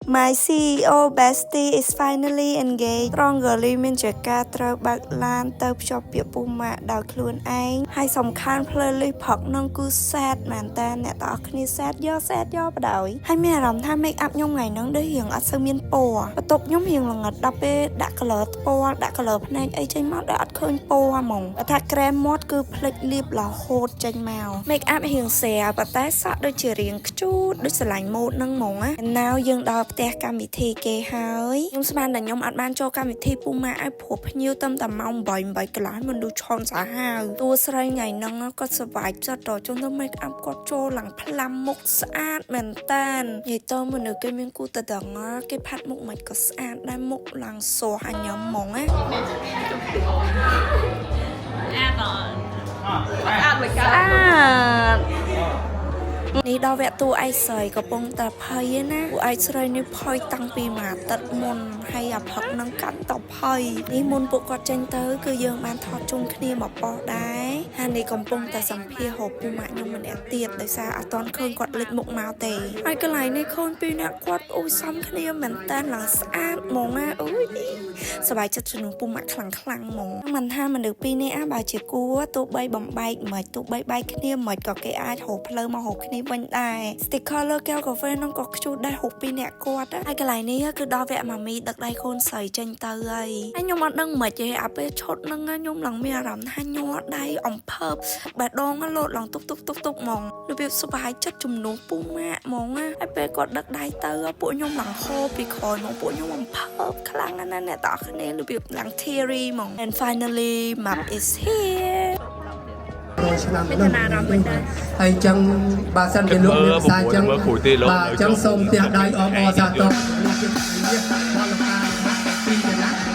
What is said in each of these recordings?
My CEO bestie is finally engaged. ត្រង់ girly មានជាការត្រូវបើកឡានទៅភ្ជាប់ពាក្យពូម៉ាក់ដោយខ្លួនឯងហើយសំខាន់ playlist ផឹកហ្នឹងគឺ sad មែនតើអ្នកទាំងអស់គ្នា sad យក sad យកបដ ாய் ហើយមានអារម្មណ៍ថា make up ខ្ញុំថ្ងៃហ្នឹងដូចរៀងអត់សូវមានពណ៌បន្ទប់ខ្ញុំរៀងល្ងិតដល់ពេលដាក់ color ពណ៌ដាក់ color ភ្នែកអីចេញមកដូចអត់ឃើញពណ៌ហ្មងបើថាក្រែមមាត់គឺភ្លេចលាបរហូតចេញមក make up រៀងស្រាលប៉ុន្តែសក់ដូចជារៀងខ្ជូតដូចស្រឡាញ់ម៉ូដហ្នឹងហ្មងណា And now យើងដល់ផ្ទះកម្មវិធីគេហើយខ្ញុំស្មានតែខ្ញុំអត់បានចូលកម្មវិធីពូម៉ាក់ឲ្យព្រោះភ្ញៀវតាមតែម៉ោង8 8កន្លះមនុស្សឆនសាហាវតួស្រីថ្ងៃហ្នឹងគាត់សប្បាយចិត្តដល់ជុំទៅ make up គាត់ចូលឡើងផ្លាំមុខស្អាតមែនតាននិយាយទៅមនុស្សគេមានគូតដងគេផាត់មុខមិនក៏ស្អាតដែរមុខឡើងស្រស់អញញឹមហ្មងណា អាតអាតមិនកើត ស្អាតនេះដល់វគ្គតួឯកស្រីកំពុងតែភ័យឯណាតួឯកស្រីនេះភ័យតាំងពីមួយអាទិត្យមុនហើយអាផឹកនឹងកាន់តភ័យនេះមុនពួកគាត់ចេញទៅគឺយើងបានថតជុំគ្នាមកប៉ុស្តិ៍ដែរហើយនេះកំពុងតែសម្ភារហូបពូម៉ាក់ខ្ញុំម្នាក់ទៀតដោយសារអត់ទាន់ឃើញគាត់លេចមុខមកទេហើយកន្លែងនេះឃើញពីរនាក់គាត់អូយសំគ្នាមែនតើឡើងស្អាតហ្មងណាអូយសប្បាយចិត្តជំនួសពូម៉ាក់ខ្លាំងខ្លាំងហ្មងមិនថាមនុស្សពីរនាក់អាបើជាគួរទោះបីបំបែកមិនទោះបីបែកគ្នាមិនក៏គេអាចរកផ្លូវមករកគ្នាវិញដែរ sticker លើកែវកាហ្វេនោះក៏ខ្ជូតដែររូបពីរនាក់គាត់ហើយកន្លែងនេះគឺដល់វគ្គម៉ាមីដឹកដៃកូនស្រីចេញទៅហើយហើយខ្ញុំអត់ដឹងមិនទេអាពេលឈុតហ្នឹងខ្ញុំឡើងមានអារម្មណ៍ថាញ័រដៃអំភើបបេះដូងលោតឡើងទុកទុកទុកទុកហ្មងរបៀបសប្បាយចិត្តជំនួសពូម៉ាក់ហ្មងណាហើយពេលគាត់ដឹកដៃទៅពួកខ្ញុំឡើងហូរពីក្រោយមកពួកខ្ញុំអំភើបខ្លាំងណាស់ណាអ្នកទាំងអស់គ្នារបៀបឡើង teary ហ្មង And finally, map is here. រយឆ្នាំនោះហើយអញ្ចឹងបើសិនជាលោកមានភាសាអញ្ចឹង មើលគ្រូទេលោក បាទអញ្ចឹងសូមផ្ទះដៃអបអរសាទរលោកជានេះបលការពីចំណាក់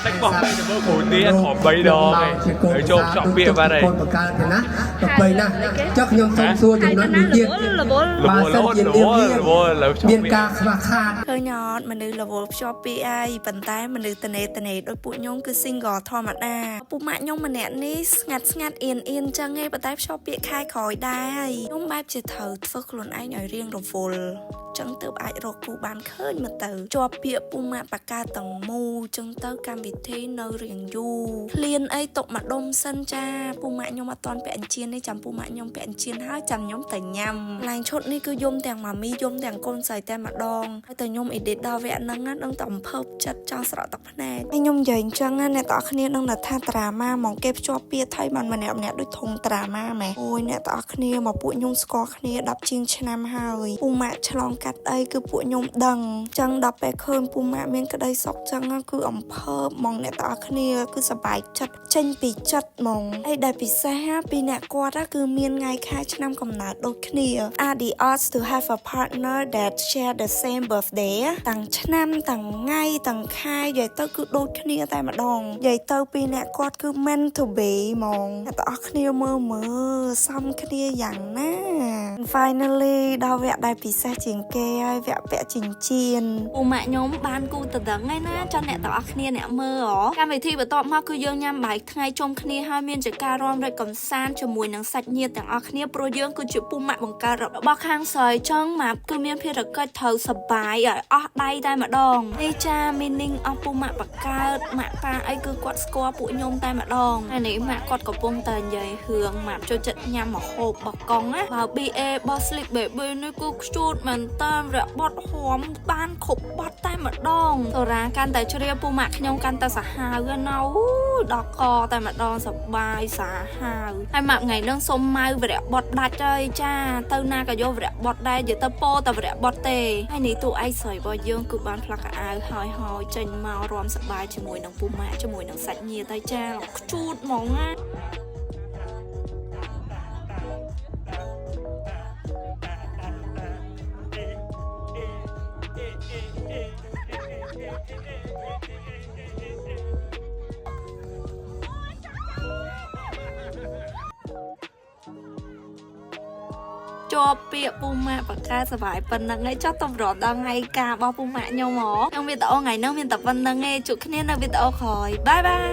តែបោះទៅមើលគ្រូទេខំ3ដងឯងហើយចូលខ្ចប់ពាក្យបាត់ហើយក ូនបកើតទេណាប្របីណាស់ចុះខ្ញុំសូមសួរចំណុចមួយទៀត រវល់ បើសិនជា រវល់រវល់លើខ្ចប់ មាន ពាក្យ ការខ្វះខាត ឃើញអត់មនុស្សរវល់ភ្ជាប់ពីអីប៉ុន្តែមនុស្សតនេតនេដូចពួកខ្ញុំគឺ single ធម្មតាពូម៉ាក់ខ្ញុំម្នាក់នេះស្ងាត់ស្ងាត់អៀនអៀនចឹងឯងប៉ុន្តែភ្ជាប់ពាក្យខែក្រោយដែរខ្ញុំបែបជាត្រូវធ្វើខ្លួនឯងឲ្យរៀងរវល់ចឹងទើបអាចរកគូបានឃើញមកទៅជាប់ពាក្យពូម៉ាក់បកាទាំងមូលចឹងទៅកម្មវិធីនៅរៀងយូរឃ្លានអីຕົកមកដុំសិនចាពូម៉ាក់ខ្ញុំអត់តន់ពាក់អញ្ជៀនទេចាំពូម៉ាក់ខ្ញុំពាក់អញ្ជៀនហើយចាំខ្ញុំទៅញ៉ាំឡែងឈុតនេះគឺយំទាំងម៉ាមីយំទាំងកូនស្រីតែម្ដងហើយតែខ្ញុំ edit ដល់វគ្គហ្នឹងណាដឹងតែអំភើបចិត្តចង់ស្រក់ទឹកភ្នែកហើយខ្ញុំនិយាយអញ្ចឹងណាអ្នកទាំងអស់គ្នាដឹងតែថាត្រាម៉ាហ្មងគេភ្ជាប់ពាក្យថៃបានម្នាក់ម្នាក់ដូចធុងត្រាម៉ាម៉ែអូយអ្នកទាំងអស់គ្នាមកពួកខ្ញុំស្គាល់គ្នា10ជាងឆ្នាំហើយពូម៉ាក់ឆ្លងកាត់អីគឺពួកខ្ញុំដឹងអញ្ចឹងដល់ពេលឃើញពូម៉ាក់មានក្តីសុខចឹងណាគឺអំភើបហ្មងអ្នកទាំងអស់គ្នាគឺសប្បាយចិត្តចេញពីចិត្តហ្មងហើយដែលពិសេសពីអ្នកគាត់ណាគឺមានថ្ងៃខែឆ្នាំកំណើតដូចគ្នា Are the odds to have a partner that share the same birthday ទាំងឆ្នាំទាំងថ្ងៃទាំងខែនិយាយទៅគឺដូចគ្នាតែម្ដងនិយាយទៅពីអ្នកគាត់គឺ meant to be ហ្មងអ្នកទាំងអស់គ្នាមើលមើលសំគ្នាយ៉ាងណា Finally ដល់វគ្គដែលពិសេសជាងគេហើយវគ្គពាក់ចិញ្ចៀន ពូម៉ាក់ខ្ញុំបានគូតដឹងឯណាចង់អ្នកទាំងអស់គ្នាអ្នកមើលហ៎កម្មវិធីបន្ទាប់មកគឺយើងញ៉ាំបាយថ្ងៃជុំគ្នាហើយមានជាការរាំរែកកំសាន្តជាមួយនឹងសាច់ញាតិទាំងអស់គ្នាព្រោះយើងគឺជាពូម៉ាក់បង្កើតរបស់ខាងស្រីចឹងម៉ាប់គឺមានភារកិច្ចត្រូវសប្បាយឲ្យអស់ដៃតែម្ដងនេះចា meaning អស់ពូម៉ាក់បង្កើតម៉ាក់ប៉ាអីគឺគាត់ស្គាល់ពួកខ្ញុំតែម្ដងហើយនេះម៉ាក់គាត់កំពុងតែនិយាយរឿងម៉ាក់ចូលចិត្តញ៉ាំម្ហូបបកកុងណាបើ BA របស់ Sleep Baby នេះគឺខ្ជូតមែនតើរៈបត់ហមបានគ្រប់បត់តែម្ដងសូរ៉ាកាន់តែជ្រាបពូម៉ាក់ខ្ញុំកាន់តែសាហាវណាអូដល់កតែម្ដងសបាយសាហាវហើយម៉ាក់ថ្ងៃហ្នឹងសុំម៉ៅវរៈបត់ដាច់ហើយចាទៅណាក៏យកវរៈបត់ដែរនិយាយទៅពោតែវរៈបត់ទេហើយនេះតួឯកស្រីរបស់យើងគឺបានផ្លាក់កៅអៅហើយហើយចេញមករំសបាយជាមួយនឹងពូម៉ាក់ជាមួយនឹងសាច់ញាតិហើយចាខ្ជូតហ្មងណា ជាប់ពាក្យពូម៉ាក់បកកែសបាយប៉ុណ្ណឹងឯងចុះតម្រាំដល់ថ្ងៃការរបស់ពូម៉ាក់ខ្ញុំហ៎ក្នុងវីដេអូថ្ងៃហ្នឹងមានតែប៉ុណ្្នឹងឯងជួបគ្នានៅវីដេអូក្រោយ bye bye.